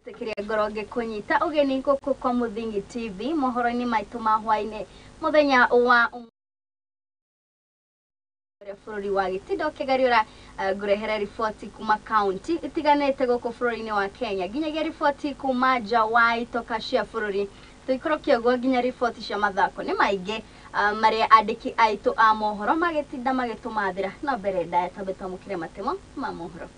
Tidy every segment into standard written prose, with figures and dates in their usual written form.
Kiria ngoro ngĩkũnyita ũgeni gũkũ kwa Mũthingi TV mohoro-inĩ maitũ ma hwaĩ-inĩ mũthenya wa bũrũri wa gĩtindo kĩgariũra ngũrehere riboti kuma kaunti itiganĩte gũkũ bũrũri-inĩ wa Kenya nginyagia riboti kuma nja wa itoka cia bũrũri tũikũrũkie ũguo nginya riboti cia mathako nĩ maingĩ marĩa andĩki aitũ a mohoro magĩtinda magĩtũmathĩra no mbere ndaya twambe twamũkĩre matemo ma mohoro.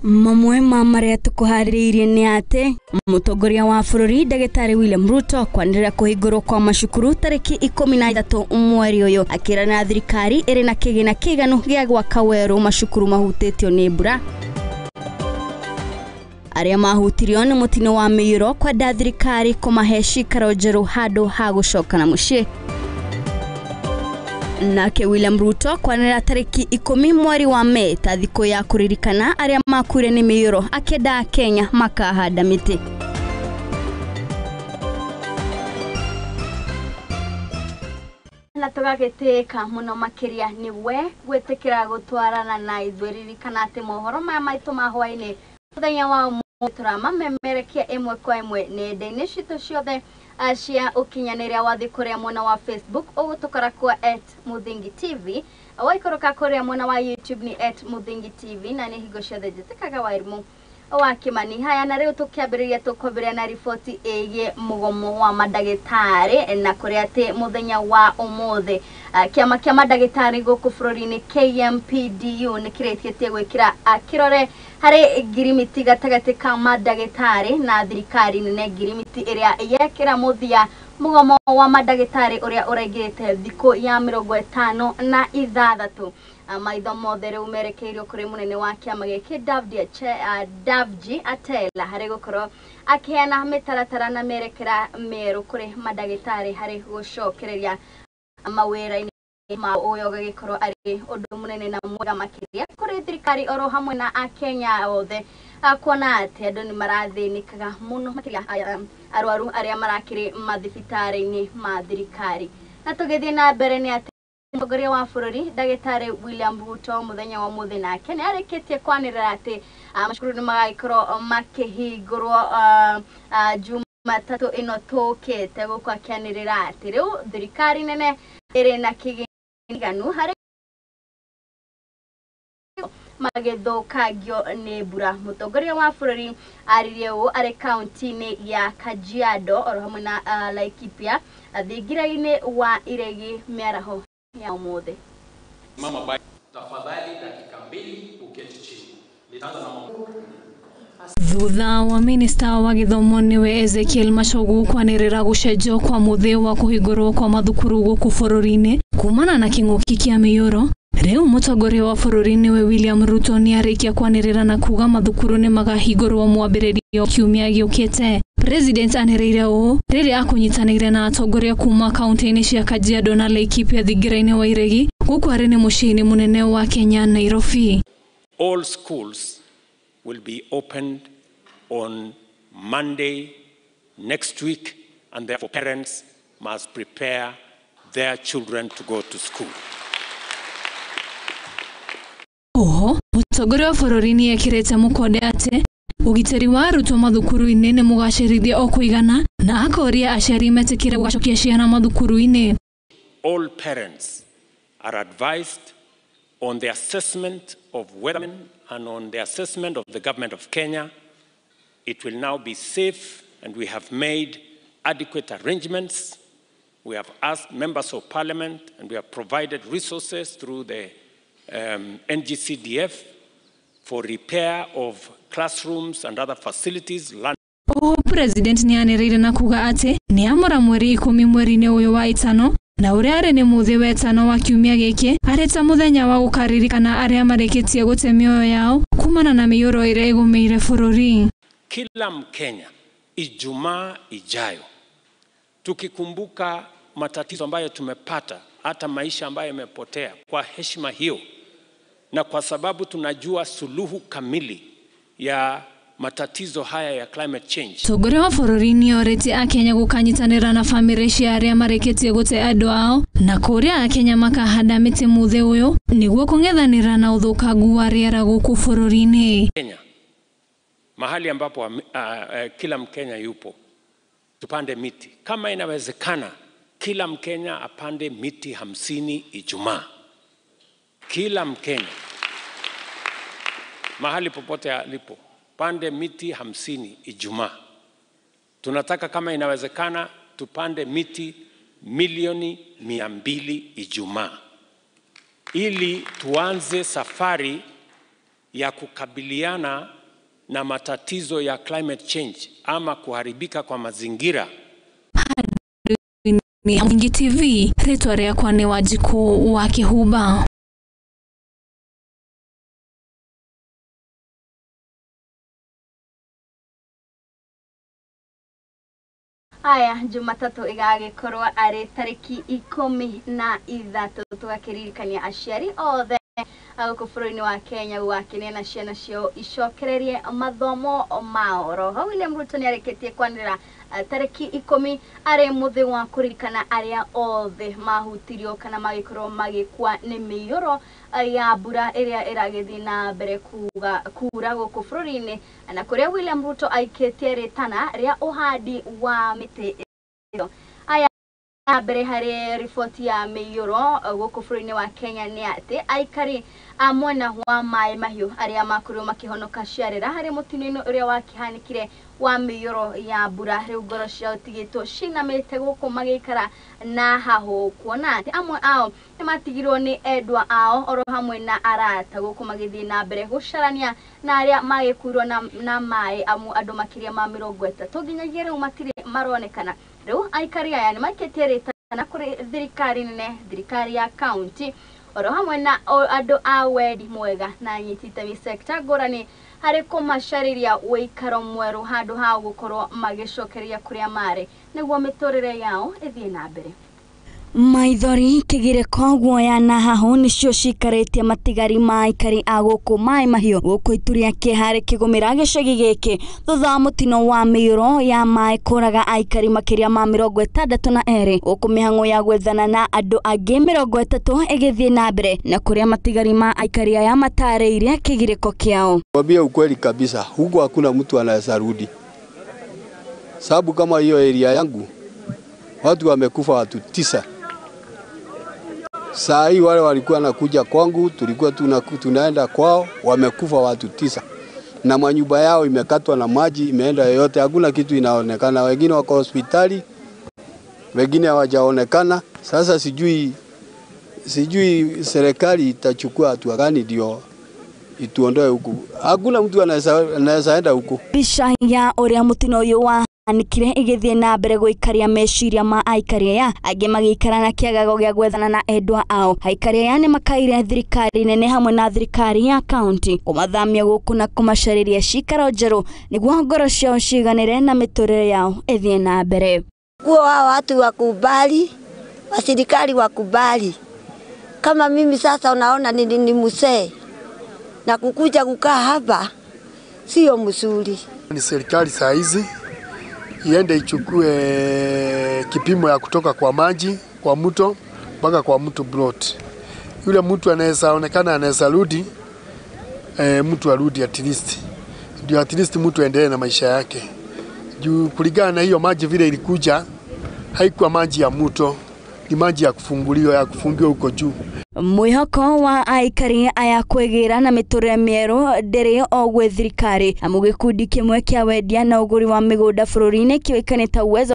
Mamwe ma marĩa tũkũharĩrĩirie nĩ atĩ mũtongoria wa bũrũri ndagĩtarĩ William Ruto kwanĩrĩra kũhingũrwo kwa macukuru tarĩki 13 mweri ũyũ akĩrana thirikari ĩrĩ na kĩgĩna kĩiganu gĩa gwaka werũ macukuru mahutĩtio nĩ mbura. Arĩa mahutirio nĩ mũtino wa mĩiyũro kwenda thirikari kũmahe cikaro njerũ handũ ha gũcoka na mũciĩ. Nake William Ruto kwanĩrĩra tarĩki 10 mweri wa Mei ta thikũ ya kũririkana arĩa makuire nĩ mĩiyũro akĩenda Kenya makahanda mĩtĩ. Na tũgagĩtĩĩka mũno makĩria nĩwe gwĩtĩkĩra gũtwarana na ithuĩ ririkana atĩ mohoro maya maitũ ma hwaĩ-inĩ mũthenya wa ũmũthĩ tũramamemerekia ĩmwe kwa ĩmwe nenda-inĩ citũ ciothe cia ũkinyanĩria wa thĩ kũrĩa mwena wa Facebook ũgũtũkora kwa @Muthingi TV waikũrũka kũrĩa mwena wa YouTube ni @Muthingi TV na nĩ hingo ciothe njĩtĩkaga Wairimũ wa Kimani. Haya na rĩu tũkĩambĩrĩria tũkwambĩrĩria na riboti ĩgiĩ mũgomo wa mandagĩtarĩ na kũrĩa atĩ mũthenya wa ũmũthĩ kĩama kĩa mandagĩtarĩ gũkũ bũrũri-inĩ KMPDU nĩ kĩrĩkĩtie gwĩkĩra kĩrore harĩ ngirimiti gatagatĩ ka mandagĩtarĩ na thirikari nene, ngirimiti ĩrĩa yekĩra mũthia mũgomo wa mandagĩtarĩ ũrĩa ũraingĩrĩte thikũ ya 56. Maitho mothe rĩu merekeirio kũrĩ mũnene wa kĩama gĩkĩ Davji Atela harĩ gũkorwo akĩheana mĩtaratara na mĩerekera mĩerũ kũrĩ mandagĩtarĩ harĩ gũcokereria mawĩra-inĩ ma ũyũ ũgagĩkorwo arĩ ũndũ mũnene na mwega makĩria kũrĩ thirikari oro hamwe na akenya othe kuona atĩ andũ nĩ marathĩnĩkaga mũno makĩria arwaru arĩa marakĩrĩ mathibitarĩ-inĩ ma thirikari. Na tũgĩthiĩ na mbere nĩ atĩ mũtongoria wa bũrũri ndagĩtarĩ William Ruto mũthenya wa ũmũthĩ nake nĩ arĩkĩtie kwanĩrĩra atĩ macukuru nĩ magagĩkorwo makĩhingũrwo Jumatatũ ĩno tũkĩte gũkũ akĩanĩrĩra atĩ rĩu thirikari nene ĩrĩ na kĩganu harĩ magĩthũkangio nĩ mbura. Mũtongoria wa bũrũri aririe ũũ arĩ kaunti-inĩ ya Kajiado oro hamwe na Laikipia thingira-inĩ wa Iregi mĩaraho ya ũmũthĩ. Mama, tafadhali dakika 2 uketi chini. Nitaanza na mama. Thutha wa minista wa gĩthomo nĩwe Ezekiel Machogu kwanĩrĩra gũcenjio kwa mũthĩ wa kũhingũrwo kwa mathukuru gũkũ bũrũri-inĩ kumana na kĩng'ũki kĩa mĩiyũro, rĩu mũtongoria wa bũrũri nĩwe William Ruto nĩarĩkia kwanĩrĩra na kuga mathukuru nĩ makahingũrwo mwambĩrĩrio kiumia gĩũkĩte. President anĩrĩire ũũ rĩrĩa akũnyitanĩire na atongoria kuma kaunti-inĩ cia Kajiado na Laikipia thingira-inĩ wa Iregi gũkũ arĩ nĩ mũciĩ-inĩ mũnene wa Kenya Nairobi. All schools will be opened on Monday next week, and therefore parents must prepare their children to go to school. Oho, mũtongoria wa bũrũri nĩ ekĩrĩte mũkonde atĩ ũgitĩri wa arutwo mathukuru-inĩ nĩ mũgacĩrithie o kũigana na akoria aciari metĩkĩre gũcokia ciana mathukuru-inĩ. All parents are advised on the assessment of weathermen and on the assessment of the government of Kenya, it will now be safe, and we have made adequate arrangements. We have asked members of parliament and we have provided resources through the NGCDF for repair of classrooms and other facilities. Oho, President nĩ anĩrĩire na kuga atĩ nĩ amũra mweri 10 mweri-inĩ ũyũ wa ĩtano na ũrĩa arĩ nĩ mũthĩ wetano wa kiumia gĩkĩ arĩ ta mũthenya wa gũkaririkana arĩa marĩkĩtie gũte mĩoyo yao kumana na mĩiyũro ĩrĩa ĩgũmĩire bũrũri. Kila Mkenya Ijumaa ijayo tukikumbuka matatizo ambayo tumepata, hata maisha ambayo yamepotea, kwa heshima hiyo na kwa sababu tunajua suluhu kamili ya matatizo haya ya climate change. Mũtongoria wa bũrũri nĩorĩtie akenya gũkanyitanĩra na bamĩrĩ cia arĩa marĩkĩtie gũte andũ ao na kũrĩa akenya makahanda mĩtĩ mũthĩ ũyũ nĩguo kũng'ethanĩra na ũthũkangu wa rĩera gũkũ bũrũri-inĩ. Kenya, mahali ambapo kila Mkenya yupo, tupande miti. Kama inawezekana, kila Mkenya apande miti 50 Ijumaa. Kila Mkenya mahali popote alipo, pande miti 50 Ijumaa. Tunataka kama inawezekana tupande miti milioni 200 Ijumaa, ili tuanze safari ya kukabiliana na matatizo ya climate change ama kuharibika kwa mazingira. Ni Mwingi TV, rĩtwa rĩakwa nĩ Wanjikũ wa Kĩhumba. Aya, Jumatatu igagĩkorwo arĩ tarĩki 13 tũgakĩririkania aciari othe gũkũ bũrũri-inĩ wa Kenya gũgakĩneana ciana ciao icokererie mathomo mao. Roho William Ruto nĩarĩkĩtie kwanĩrĩra tarĩki 10 arĩ mũthĩ wa kũririkana arĩa othe mahutirio kana magĩkorwo magĩkua nĩ mĩiyũro ya mbura ĩrĩa ĩragĩthiĩ na mbere kura gũkũ bũrũri-inĩ, na kũrĩa William Ruto aikĩtie rĩtana rĩa ũhandi wa mĩtĩ ĩyo. Aya, mbere harĩ riboti ya mĩiyũro gũkũ bũrũri-inĩ wa Kenya nĩ atĩ aikari a mwena wa Maĩ Mahiũ arĩa makorirwo makĩhonoka ciarĩra harĩ mũtino-inĩ ũrĩa wakĩhanĩkire wa mĩiyũro ya mbura, rĩu ngoro ciao tigĩtwo cinamĩte gũkũ magĩikara na hahũ, kuona atĩ amwe ao nĩmatigirwo nĩ endwa ao oro hamwe na arata gũkũ magĩthiĩ na mbere gũcarania na arĩa magĩkuirwo na maĩ, amu andũ makĩria ma 30 nginyagia rĩu matirĩ maronekana. Rĩu aikari aya nĩmaikĩtie rĩtana kũrĩ thirikari nene, thirikari ya kaunti oro hamwe na andũ a wendi mwega na anyiti itemi sekta ngũrani harĩ kũmacarĩria ũikaro mwerũ handũ ha gũkorwo magĩcokereria kũrĩa marĩ nĩguo mĩtũrĩre yao ĩthiĩ na mbere. Maithori kĩgirĩko guoya na hahũ nĩcio cikarĩtie matigari ma aikari a gũkũ Maĩ Mahiũ gũkũ itu rĩa kĩeha rĩkĩgũmĩra gĩcagi gĩkĩ thutha wa mũtino wa mĩiyũro ya maĩ kũraga aikari makĩria ma 62 gũkũ mĩhang'o ya gwethana na andũ angĩ 30 ĩgĩthiĩ na mbere na kũrĩa matigari ma aikari aya matarĩirie kĩgirĩko kĩao. Kwambia ukweli kabisa, huku hakuna mtu anaweza rudi, sababu kama hiyo area yangu watu wamekufa watu 9. Saa hii wale walikuwa nakuja kwangu, tulikuwa tunaenda kwao, wamekufa watu 9. Na manyumba yao imekatwa na maji, imeenda yoyote, hakuna kitu inaonekana. Wengine wako hospitali, wengine hawajaonekana. Sasa sijui serikali itachukua hatua gani ndio ituondoe huku. Hakuna mtu anaweza enda huku. Mbica ya ũrĩa mũtino ũyũ wa anikire igĩthiĩ na mbere gũikaria meciria ma aikari aya angĩ magĩikara na kĩagago gĩa gwethana na endwa ao. Aikari aya nĩmakaire thirikari nene hamwe na thirikari ya kaunti kũmathamia gũkũ na kũmacarĩria cikaro njerũ nĩguo ngoro ciao ciganĩre na mĩtũrĩre yao ĩthiĩ na mbere. Kuwa hao watu wakubali, wa serikali wakubali. Kama mimi sasa unaona ni mzee na kukuja kukaa hapa sio mzuri. Ni serikali saa hizi iende ichukue kipimo ya kutoka kwa maji kwa mto mpaka kwa mto blot. Yule mtu anaweza onekana anaweza rudi, mtu arudi at least. Ndio at least mtu aendelee na maisha yake. Juu kulingana na hiyo maji vile ilikuja, haikuwa maji ya mto, ni maji ya kufunguliwa, ya kufungiwa huko juu. Mwihoko wa aikari aya kwĩgĩra na mĩtũrĩre mĩerũ ndĩrĩ o gwĩ thirikari, amu gĩkundi kĩmwe kĩa wendia na ũgũri wa mĩgũnda bũrũri-inĩ kĩũĩkaine ta Uwezo